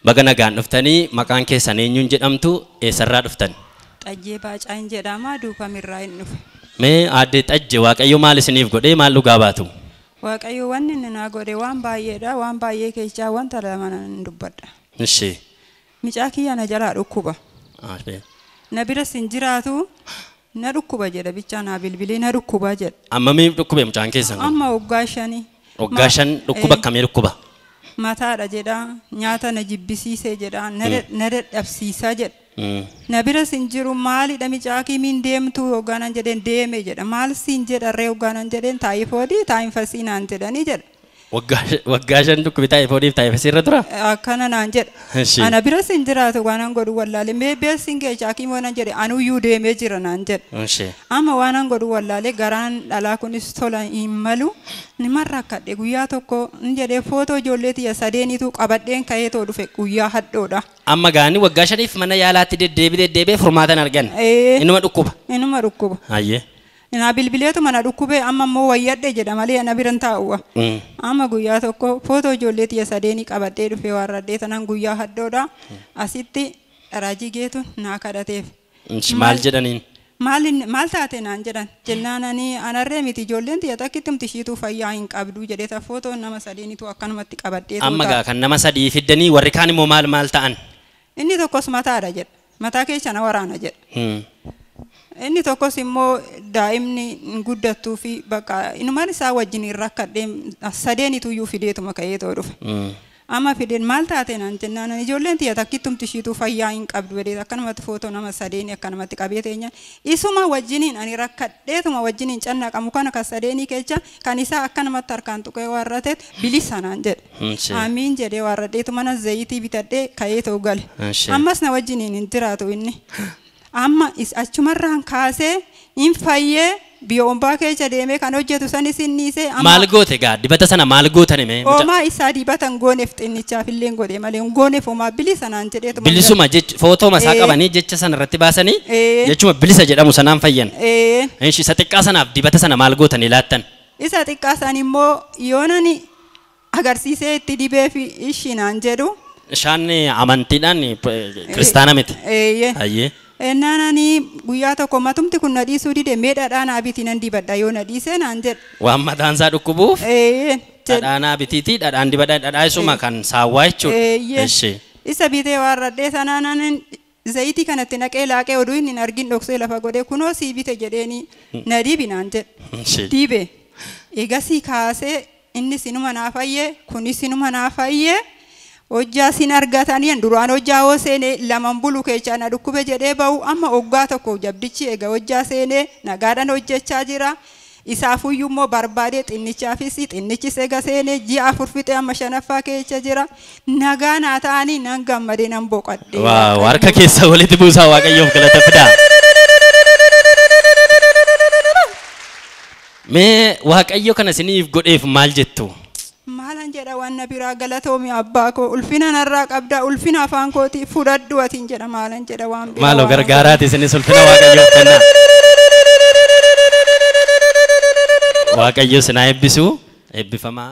Baga nagaan dhuftanii maqaan keessan eenyuun jedhamtu eessarraa dhuftan? Xajjee Baacaan jedhama Duukamirraa hin dhufe. Mee aadde Xajje Waaqayyo maal isiniif godhee maal dhugaa baatu? Waaqayyo wanni inni naa godhe waan baay'eedha. Waan baay'ee keessaa wanta lama nan dubbadha. Ishee. Micaa kiyya na jalaa dhukkuba. Na biras hin jiraatu na dhukkuba jedha bichaa naa bilbilee na dhukkuba jedha. Ammamiif dhukkube mucaan keessan kun? Amma waggaa 5. Waggaa 5 dhukkuba akkamii dhukkuba? Mataadha jedha, nyaata na jibbisiisee jedha, na dadhabsiisaa jedha. Na biras hin jiru maalidha micaa kimiin deemtu hoggaanan jedheen deeme jedha. Maal siin jedha ree hoggaanan jedheen taayifoodii taayifasii naan jedhanii jedha. Waggaa 5 dhukkubi taayifoodiif taayifasii irra tura? Akkana naan jedha. Ana biras hin jiraatu waanan godhu wallaalee mee beesin keessa hakimoo naan jedhe anuyyuu deemee jira naan jedha. Amma waanan godhu wallaalee garaan dhalaa kunis tola hin malu niman rakkadhe guyyaa tokko hin jedhee footoo ijoollee tiyya sadeenitu qabadheen ka'ee too dhufe guyyaa hadhoodha. Amma gaani waggaa 5 mana yaalaatti deddeebi'ee furmaatan argan. Inuma dhukkuba. Inuma dhukkuba. Hayyee. Na bilbileetu mana dhukkubee amma immoo wayyadhe jedha malee ana biran taa'uwa. Amma guyyaa tokko footoo ijoollee tiyya sadeenii qabadhee dhufee warradhee tanan guyyaa hadhoodha. Asitti raajii geetu naa kadhateef. Maal jedhaniin? Maal taate naan jedhan jennaan ani anarree miti ijoolleen tiyya takkitti ishiituu fayyaa hin qabdu jedhee ta footoo nama sadeenitu akkanumatti qabadhee. Amma gaa kan nama sadii fiddanii warri kaan immoo maal maal ta'an? Inni tokkos mataadha jedha. Mataa keessa na waraana jedha. Inni tokkos immoo daa'imni guddattuu fi bakka inumaan isaa wajjin hin rakkadhee sadeenitu iyyuu fideetuma ka'ee too dhufe. Amma fideen maal taate naan jennaan ijoolleen tiyya takkittumti ishiituu fayyaa hin qabdu jedhee akkanumatti footoo nama sadeenii akkanumatti qabee teenyaan isuma wajjiniin ani rakkadheetuma wajjiniin cannaqamu kana kan sadeenii keessa kan isaa akkanumatti harkaan tuqee warrateet bilisa naan jedhe. Amiin jedhee warradheetu mana zayitii bitadhee ka'ee too gale. Ammas na wajjiniin hin jiraatu inni. Amma achumarraan kaasee hin fayyee biyya ombaa keessa deemee kan hojjetu sanis inni isee. Maal goote gaa dibata sana maal gootan hime? Homaa isaa dibatan gooneef xinnichaaf illee godhe malee gooneef homaa bilisa naan jedheetu. Bilisuma jecha footoo masaa qabanii jecha sana irratti baasanii jechuma bilisa jedhamu sanaan fayyan. Isa xiqqaa sanaaf dibata sana maal gootanii laattan? Isa xiqqaa san immoo yoonani agarsiisee itti dibee fi ishii naan jedhu. Ishaan amantiidhaan kiristaana miti. Hayyee. Naanani guyyaa tokko matumti kun na dhiisuu dide mee dhadhaa naa biti nan dibadha yoo na dhiise naan jedhe. Waan mataan isaa dhukkubuuf? Dhadhaa naa bitiiti dhadhaan dibadha dhadhaa isuma kan saawwaa jechuudha. Isa bitee warradhee sanaan zayitii kanatti naqee laaqee oduu inni hin argin dhoksee lafa godhee kunoo sii bite jedheeni na dibi naan jedhe. Dibe. Egasii kaasee inni sinuma naa fayyee kunis sinuma naa fayyee. Hojjaa sin argatanii duraan hojjaa hoo seenee laman bulu keessaa na dhukkube jedhee bahu amma waggaa tokko jabdichi egaa hojjaa seenee nagaadhaan hojjechaa jira. Isaafuyyuu immoo barbaadee xinnichaafis xinnichis eega seenee ji'a 4 fixee amma 5ffaa keessa jira. Nagaa naa ta'anii nan gammadee nan boqadhe. Waaw harka keessa walitti buusaa Waaqayyoof galata fidaa. Mee Waaqayyo kana isiniif godheef maal jettu? Maalan jedha waan na biraa galatoomi abbaa koo ulfina narraa qabda ulfina afaan kootii fudhadhu atiin jedha maalan jedha waan biraa. Maaloo gargaaraati isinis ulfina Waaqayyoof kennaa. Waaqayyo isin haa eebbisu eebbifamaa.